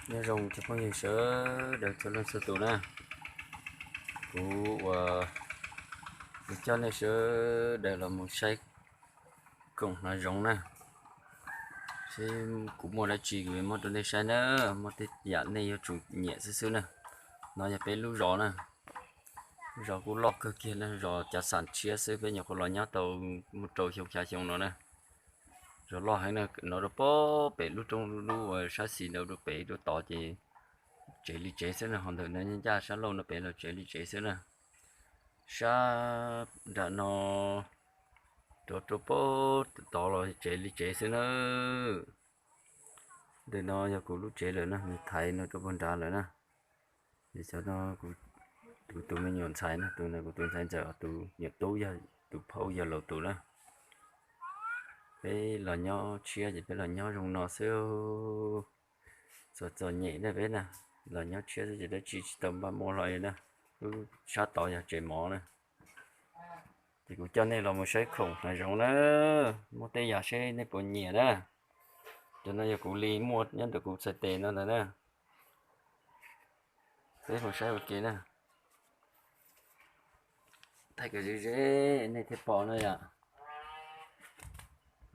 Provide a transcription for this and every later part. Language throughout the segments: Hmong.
Nyob zoo cov phooj ywg sawv daws txhua leej txhua tus na. Kuv uas kuv coj nej sawv daws los mus saib koom hnav zoov na. Seb kuv muaj dab tsi kuv muab rau nej saib na, muaj tej yam nej yuav tsum nyiam xwb xwb na. No yog peb lub zos na, lub zos kuj loj kawg kiag na, zos cav xam tshiab xwb peb nyuam qhuav los nyob tau muaj rau xyoo xya xyoo no na. Zos loj heev na, no rau pem lub roob lub uas sab xis ntawd rau pem rau tod ces tsev li tsev xwb na, ho ntawm no ncaj sab laug no pem los tsev li tsev xwb na. Sab nram no rau rau pem tod los tsev li tsev xwb na. Ntawm no yog kuv lub tsev lawm na, nws thaiv no rau puag nrad lawm na. Ces xyov no kuv tus me nyuam ntxhais na, tus no kuv tus ntxhais ntxawm, tus nyuam tub yog tus phauj yog laus tus na. Peb los nyob tshiab ces peb los nyob zoo no xwb. Txom txom nyem na peb na, los nyob tshiab xwb ces dab tsi tsis tau npaj muaj hlo li na. Lub sab tod yog tsev mov na. Ces kuv coj nej los mus saib khoom hnav zoov na, muaj tej yam seb nej puas nyiam na. Cov no yog kuv li muaj nyob ntawm kuv txhais tes no ntag na. Peb mus saib ua ke na. Thaij kom ze ze nej thiaj pom na yom.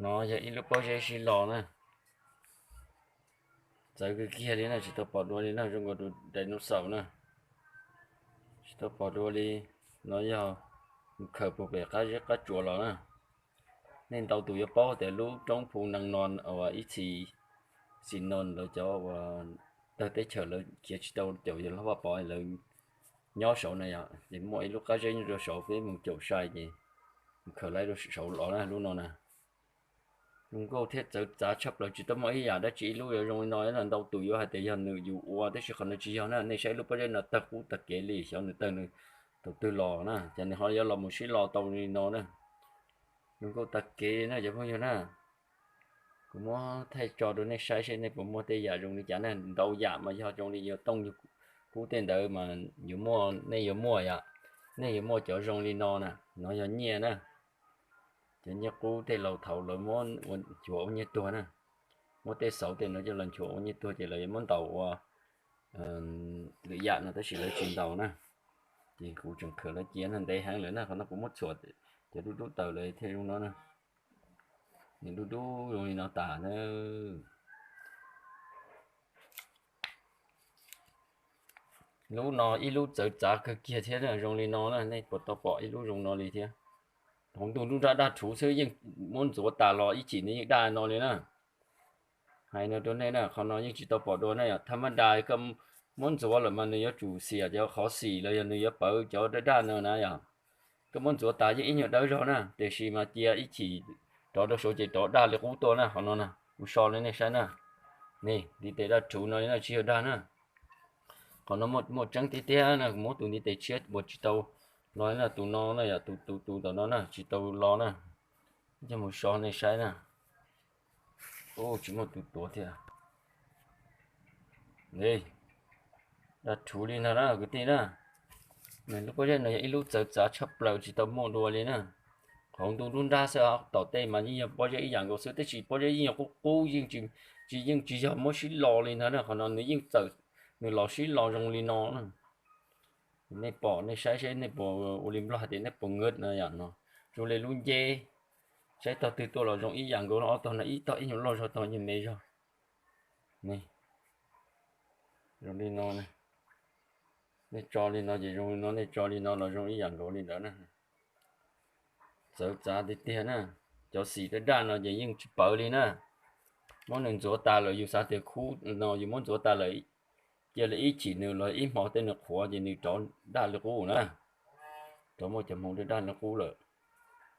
No yog ib lub pob zeb sib los na. Txawv kiag kiag li na, tsis tau pom dua li na, zoo nkaus tus dinosaur na. Tsis tau pom dua li. No yog mus khaws puag pem qab zeb qab tsuas los na. Nej ntau tus yuav paub tias lub roob Phu Nees no uas ib txhis, txhis no lawv cov uas tawg teb chaws lawv khiav tsis tau caum yawg hlob Vaj Pov lawv nyob saud na yom, ces muaj ib lub qab zeb nyob rau saud peb mus caum sai ces mus khaws lawv rau saud los na, lub no na. Zoo nkauj thiab txawv txav tshaj plaws, tsis tau muaj ib yam dab tsi ib lub yuav zoo li no na. Ntau tus yuav hais tias yog nws yus ua, tab sis qhov no tsis yog na. Nej saib lub pob zeb no tawg qub tag kev li, xyov nws tawg nws thaum twg los na, ces nws ho yuav los mus sib lo tau li no na. Zoo nkauj tag kev na cov phooj ywg na. Kuv muab thaij tso rau nej saib seb nej puas muaj tej yam zoo li cas na. Ntau yam mas yog zoo li yog tooj yog kub tej ntawd mas yuav muaj, nej yuav muaj yom, nej yuav muaj cov zoo li no na. No yog nyiaj na, cov nyiaj qub tej laus thaud lawv muab ua nchuav ua nyiaj tuag na. Muab tej xauv tej no coj los nchuav ua nyiaj tuag ces lawv yuav muab ntaus ua lwm yam no tab sis lawv tsis ntaus na. Ces kuv tseem khaws lawv cia no ntev heev lawm na, qhov no kuv muab txhuam cov dub dub tawm lawm thiaj zoo no na. Nws dub dub zoo li no tas na. Lub no ib lub txawv txav kawg kiag thiab zoo li no na, nej puas tau pom ib lub zoo no li thiab. Hauv ntuj nruab nrab daj rhuv xwb yeej muab ntxuav tas los ib chim nws yeej daj no li na. Hais no rau nej na, qhov no yeej tsis tau pom dua na yom. Thaj mab dais koj muab ntxuav lawm mas nws yuav tsum xiam cov qhov xim los yog nws yuav pawv cov daj daj no na yom. Koj muab ntxuav tas yeej ib nyuag dawb zog na, tiam sis mas cia ib chim rov rau saud ces rov daj li qub tuaj na. Qhov no na, kuv so li nej saib na, ne ntiv tes daj rhuv no li na tsis yog dag na. Qhov no muaj tseeb tiag tiag na, kuv muab tus ntiv tes tshiab uas tsis tau los na, tus no na yom, tus tus tus tom no na tsis tau los na. Coj mus so nej saib na. Ub, tsis muaj tus tuav thiab. Daj rhuv li ntag na kwv tij na. Lub pob zeb no yog ib lub txawv txav tshaj plaws tsis tau muaj dua li na. Qhov ntuj nruab nrab xwb, tom tej mas yeej yog pob zeb ib yam nkaus xwb, tab sis pob zeb yeej yog qub qub, yeej tsis, yeej tsis yog muab sib lo li ntag na. Qhov no nws yeej txawm, nws los sib lo zoo li no na. Nej pom nej saib seb nej puas ua li Nplog hais tias nej puas ngawd no yom no. Zoo li lub nceb, saib tog twg tuaj los zoo ib yam nkaus, ob tog no ib tog ib nyuag loj zog, tog nyuag me zog. Ne, zoo li no, nej tso li no ces zoo li no, nej tso li no los zoo ib yam nkaus li ntawd na. Txawv txav tiag tiag na. Cov xim daj daj no ces yeej tsis pawv li na. Muab nws ntxuav tas lawm, yus xav tias khub no yus muab ntxuav tas lawm, cia li ib chim nws los ib hmo tej nws qhuav ces nws rov daj li qub na. Rov muaj cov hmoov daj daj li qub lawm,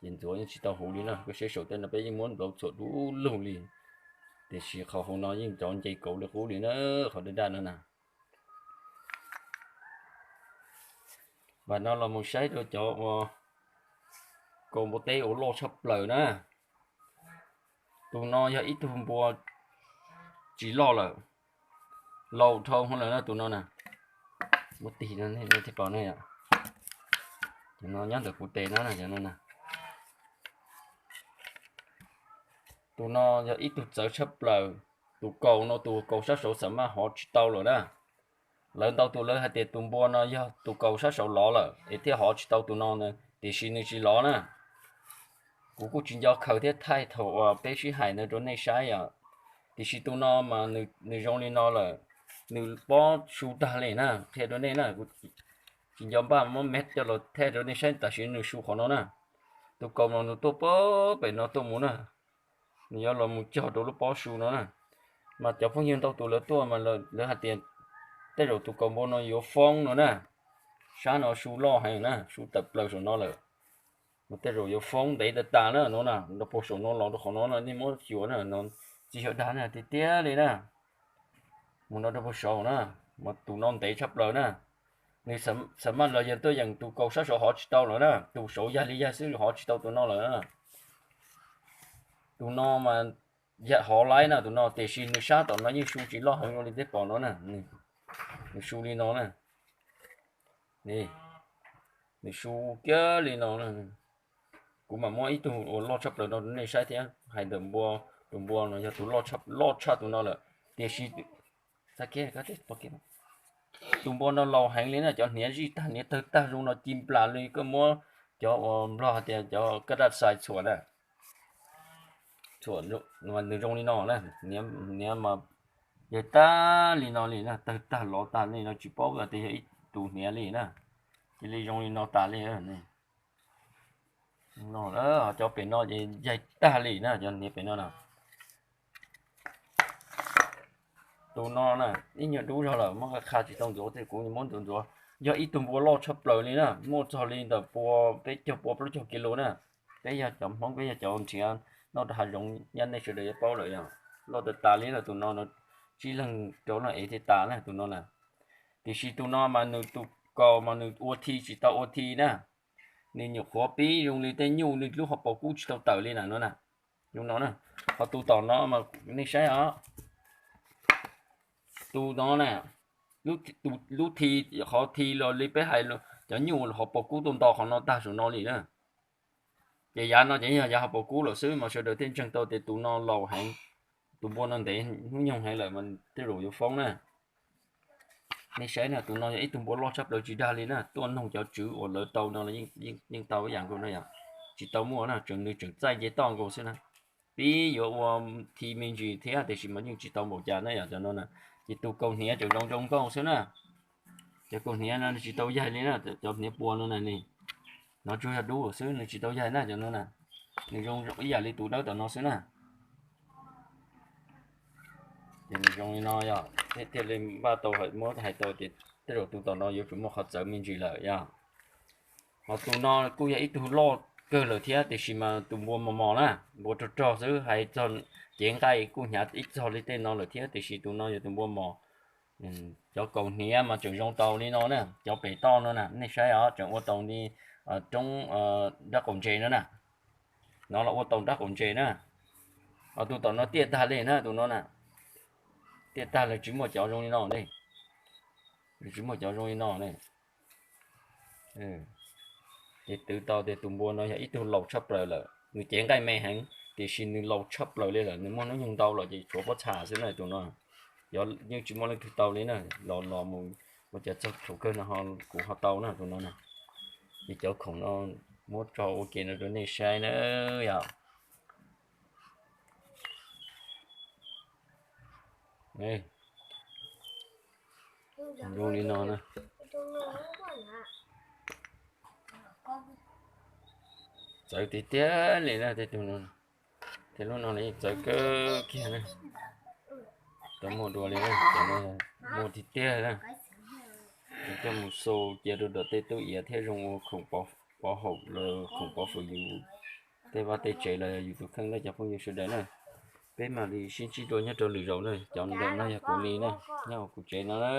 ces ntxuav yeej tsis tau huv li na. Koj saib saum tej no peb yeej muab nplauv txhuam dub lug li, tiam sis qhov hauv no yeej rov nce kauv li qub li na, qhov daj daj no na. Vam no los mus saib rau cov uas kaus npua teb uas loj tshaj plaws na. Tus no yog ib tug npua tsis loj lawm, laus dhau hwv lawm na tus no na. Muab tig no nej thiaj pom ne, cov no nyob ntawm kuv tes no na, cov no na. Tus no yog ib tug txawv tshaj plaws, tus kaus no, tus kaus sab saud xam maj hov tsis tau lawm na. Lawv ntau tus lawv hais tias tus npua no yog tus kaus sab saud lov lawm es thiaj hov tsis tau tus no, tiam sis nws tsis lov na. Kuv kuj tsis nco khaws thiab thaij thaum uas peb sib hais no rau nej saib os. Tiam sis tus no mas nws zoo li no lawm, nws pob su tag li na, qhia rau nej na. Tsis nco npaj muab mej coj los thaij rau nej saib, tam sim nws su qhov no na. Tus kaus no nws tuaj pem no tuaj mus na, nws yuav los mus cog rau lub pob su no na. Mas cov phooj ywg ntau tus lawv tuaj mas lawv hais tias tej zaum tus kaus npua no yuav foob no na. Sab no su loj heev na, su tawm plaws saum no lawm. Mas tej zaum yuav foob ntev tas tas na no na, rau puag saum no los rau qhov no na, nej muab xyuas na, txiv xyuas dag na, tiag tiag li na. Mus no rau puag saud na, mas tus no ntev tshaj plaws na. Nws xam maj los yog tuaj yeem tus kaus sab saud hov tsis tau lawm na, tus saud yaig li yaig xwb hov tsis tau tus no lawm na. Tus no mas yaig hov laib na tus no, tiam sis nws sab tom no yeej su tsis loj heev li tej pom no na. Nws su li no na, nws su kiag li no. Kuv mam muab ib tug uas loj tshaj plaws no rau nej saib thiab, hais ntawm npua, tus npua no yog tus loj tshaj tus no lawm, tiam sis tus npua no laus heev li na, cov hniav zij tag, hniav tawg tag zoo no ci nplas li koj muab cov uas Nplog hais tias cov kaj daj xais txhuam na. Txhuam nws zoo li no na, hniav mas yaig tag li no li na, tawg tag lov tag li no tsis paub tias yog ib tus hniav li na, cia li zoo li no tas li. Cov pem no ces yaig tag li na, cov hniav pem no na. Tus no na, ib nyuag dub zog lawm muab qha tsis tau ntxuav, tej kuv muab ntxuav ntxuav. Yog ib tug npua loj tshaj plaws li na, muaj txog li ntawm pua, peb caug pua plaub caug kis lus na. Peb yog cov Hmoob, peb yog cov nrhiav noj rau hav zoov, nyab nej sawv daws yuav paub lawm, yog loj tas tas li na. Tus no tsib leeg rau no ev thiaj tas na tus no na. Tiam sis tus no mas nws tus kaus mas nws ua thi tsis tau ua thi na, nws nyuam qhuav pib zoo li tej nyuj, nws lub hauv paus kub tsis tau tawm li na no na. Zoo no na, ho tus tom no mas nej saib os, tus no na, lub thi, qhov thi los li peb hais, cov nyuj hauv paus kub tuaj nto qhov no tag saum no li na. Ces yav no ces yog yav hauv paus kub lawm xwb mas sawv daws thiaj ntseeg tau tias tus no laus heev, tus npua no ntev hnub nyoog heev lawm mas tej zaum yuav foob na. Nej saib na, tus no yog ib tug npua loj tshaj plaws tsis dag li na, tuaj noog cov tswv uas lawv tau no yeej tau ib yam nkaus na yom. Tsis tau muaj na, tseem nws tseem txaij nce toj nkaus xwb na. Pib yuav ua thi me ntsis thiab tiam sis mas yeej tsis tau npaum cas na yom, cov no na. Ces tus kaus hniav tseem zoo zoo nkauj xwb na. Cov kaus hniav no nws tsis tau yaig li na, cov hniav pua no na ni, no tsuas yog dub xwb, nws tsis tau yaig na cov no na. Nws zoo ib yam li tus dawb tom no xwb na. Ces nws zoo li no yog thiaj li npaj tau muab hais tau tias tej zaum tus tom no yuav tsum muaj qhov txawv me ntsis lawm yog. Ho tus no kuj yog ib tug loj kawg lawm thiab tiam sis mas tus npua mos mos na, npua rog rog xwb, hais txog cev nqaij kuj hnyav ib txog li tej no lawm thiab tiam sis tus no yog tus npua mos. Cov kaus hniav mas tseem zoo tau li no na, cov pem toj no na, nej saib os, tseem ua tau li roob nrab qaum ntses no na. No los ua tau nrab qaum ntses na. Ho tus tom no tiaj tag li na, tus no na, tiaj tag li, tsis muaj cov zoo li no ne, tsis muaj cov zoo li no ne. Ces twv tau tias tus npua no yog ib tug laus tshaj plaws lawm, nws cev nqaij me heev tiam sis nws laus tshaj plaws li lawm, nws muaj hnub nyoog ntau lawm ces tshuav pob txha xwb na tus no. Yeej tsis muaj leej twg tau li na, los los mus ua cas txog thaum kawg no ho kuv ho tau na tus no na. Ces cov khoom no muab tso ua ke no rau nej saib na yom. Zoo li no na. Txawv tiag tiag li na, tej tug no, tej lub no yeej txawv kawg kiag na. Tau muaj dua li, muaj tiag tiag na. Ces coj mus xau cia rau tom tej tub iav thiab zoo ua khoom pov haum los khoom pov fwm yus tej vaj tej tsev los yus tus kheej na cov phooj ywg sawv daws na. Peb mam li sib ntsib dua nyob rau lwm zaus na, cov ntawm no yog kuv li na, nyob hauv kuv tsev no na.